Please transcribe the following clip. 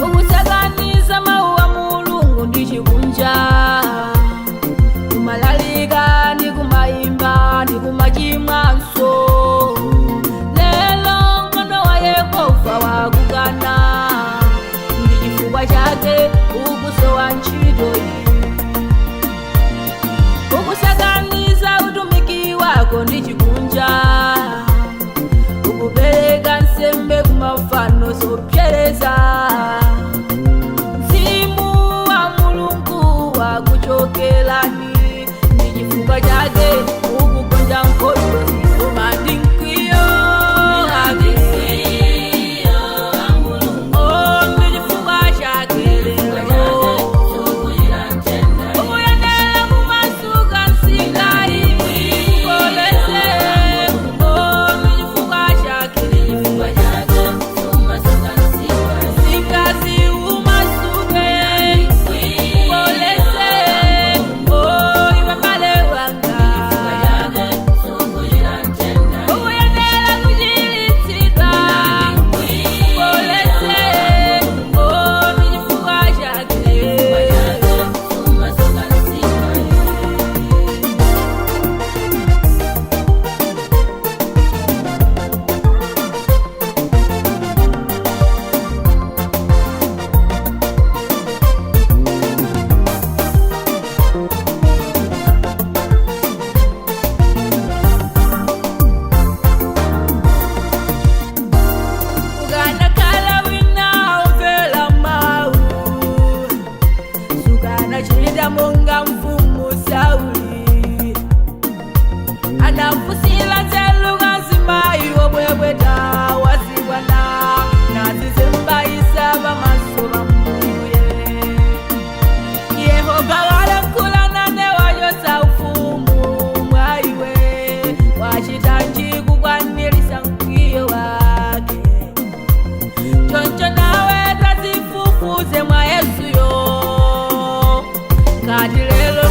Ukusakaniza mawu a Mulungu ndi chikunja, kumalalika ndi kumayimba ndi kumachimwanso. Lero mkono wa Yehova wakukana, ndi chifukwa chake ukusowa ntchito iyi. Ukusakaniza utumiki wako ndi chikunja, ukupereka nsembe kumafano zopsereza. Mzimu wa Mulungu wakuchokelani, ndi chifukwa chake ukugonja nkhondo zikoma ndi mkwiyo wake. Oh, ndi chifukwa chake lero ukuyendera kumasuka msingayi kukolese. Oh, ndi chifukwa chake msingazi umasuke kukolese. Oh, iwe mbale wanga ukuyendera kuchilitsidwa kukolese. Oh, ndi chifukwa chake. Ukanakhala wina umvera mawu, sukanachita monga mfumu Sauli. Anafusila nzeru kazimayi wobwebweta wazibwana, nazizembayisa pamaso pa Mbuye. Yehova walankhula nane wachosa ufumu mwa iwe, wachitanji kukwanirisa mkwiyo wake. Choncho nawe tazifufuze mwa Yesuyo, ngati lero.